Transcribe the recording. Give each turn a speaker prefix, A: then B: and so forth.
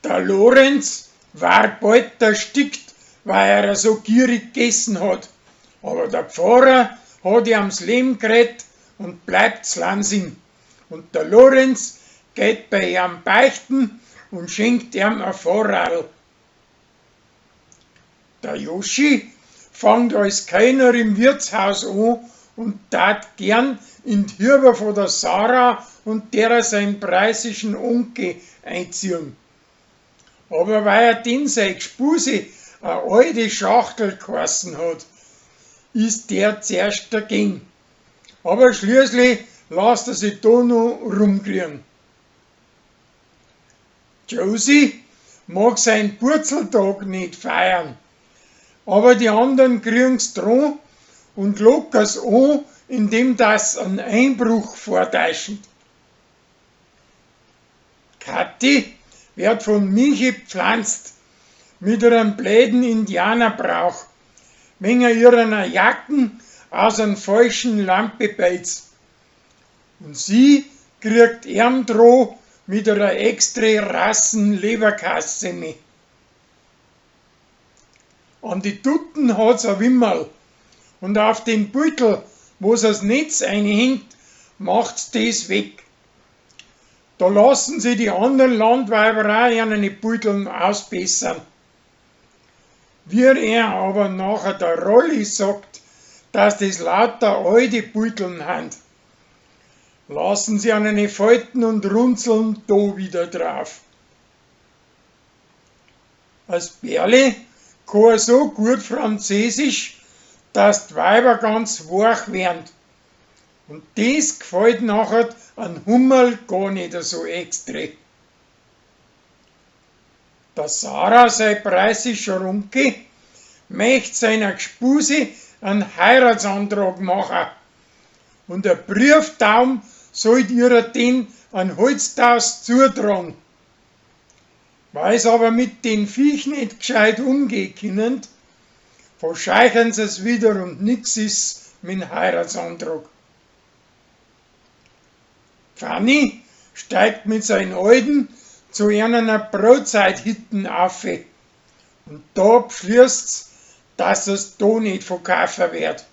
A: Der Lorenz war bald erstickt, weil er so gierig gegessen hat. Aber der Pfarrer hat ihm's Leben gerettet und bleibt Lansing. Und der Lorenz geht bei ihm beichten und schenkt ihm ein Fahrradl. Der Joschi fangt als Kellner im Wirtshaus an und tat gern in d Hüaba von der Sarah und derer sein preußischen Onkel einziehen. Aber weil er den sei Gspuse a alte Schachtel g'heißen hat, ist der zuerst dagegen. Aber schließlich lasst er sich da noch rumkriegen. Josie mag seinen Purzeltag nicht feiern, aber die anderen kriegen's dran und locker's an, indem das einen Einbruch vortäuschen. Kathi wird von Michi pflanzt mit einem bläden Indianerbrauch, wegen ihrer Jacken aus einem falschen Lampepelz. Und sie kriegt ihm dran mit einer extra rassen Leberkassemme. An die Tutten hat's a Wimmerl und auf den Beutel, wo's das Netz einhängt, macht's des weg. Da lassen sie die anderen Landweiber auch ihre Beuteln ausbessern. Wie er aber nachher der Rolli sagt, dass das lauter alte Beuteln hand, lassen sie eine Falten und Runzeln da wieder drauf. Als Berli kann er so gut Französisch, dass die Weiber ganz wach werden. Und das gefällt nachher an Hummerl gar nicht so extra. Der Sarah, sein preußischer Onkel, möcht seiner Gspuse einen Heiratsantrag machen. Und der Brieftaum sollt ihrer den an Holztaus zutragen. Weil's aber mit den Viech nicht gescheit umgehen können, verscheuchen sie's wieder und nix is mit Heiratsantrag. Fanny steigt mit seinen Alten zu einer Brotzeithütten auf und da beschließt's, dass es da nicht verkaufen wird.